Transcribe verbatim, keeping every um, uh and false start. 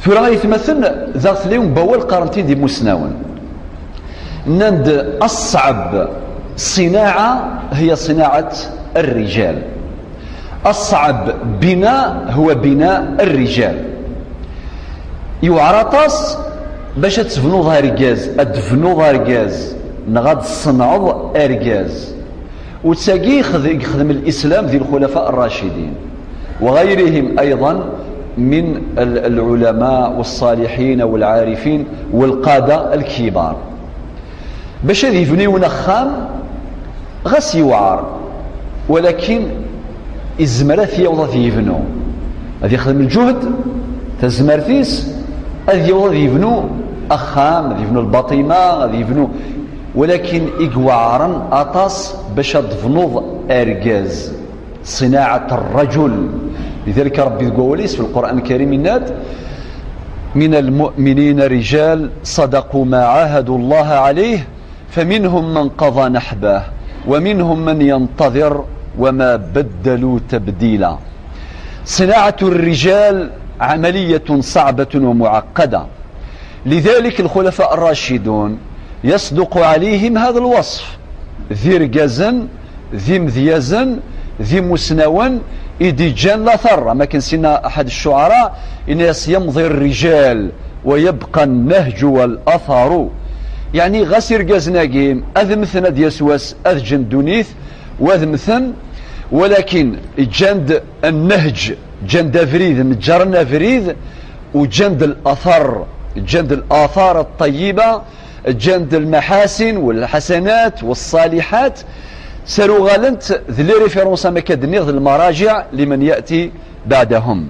Tura aytmaten, daɣ tlawen bawal qqaren-t-id imusnawen. Nnan-d aṣṣɛeb ṣinaɛa hiya ṣinaɛat rrijal. Aṣṣɛeb bina huwa bina rrijal. Yewɛer aṭas bac ad tebnuḍ argaz, ad tebnuḍ argaz, neɣ ad tṣenɛeḍ argaz. U d tagi i yexdem lislam di lxulafa rracidin, wa ɣayrihim ayḍan min lɛulama wa ṣṣaliḥin wa lɛarifin wa lqada lkibar. Bac ad yebnu yiwen axxam, ɣas yewɛer, walakin izmer ad t-yaweḍ ad t-yebnu. Ad yexdem lǧuhd, tazmert-is, ad yaweḍ ad yebnu axxam, ad yebnu lbaṭima, ad yebnu. Walakin i iweɛren aṭas bac ad d-tebnuḍ argaz. صناعة الرجل. لذلك ربي يقول في القرآن الكريم إناد: من المؤمنين رجال صدقوا ما عاهدوا الله عليه فمنهم من قضى نحبه ومنهم من ينتظر وما بدلوا تبديلا. صناعة الرجال عملية صعبة ومعقدة. لذلك الخلفاء الراشدون يصدق عليهم هذا الوصف. D irgazen, d imedyazen, d imusnawen i d-iǧǧan later, am akken s-yenna ḥedd ccuɛara, yenna-yas: يمضي الرجال ويبقى النهج والأثر. Yeɛni ɣas irgazen-agi ad mmten, ad d-yas wass ad ǧǧen ddunit, u ad mmten, walakin ǧǧan-d nnehǧ, ǧǧan-d abrid, neǧǧren abrid, u ǧǧan-d later, ǧǧan-d later ṭṭayyiba, ǧǧan-d lmaḥasin walḥasanat walṣaliḥat, saruɣalent d les références, am akka d-nniɣ, d lmaraǧiɛ liman yati baɛdahum.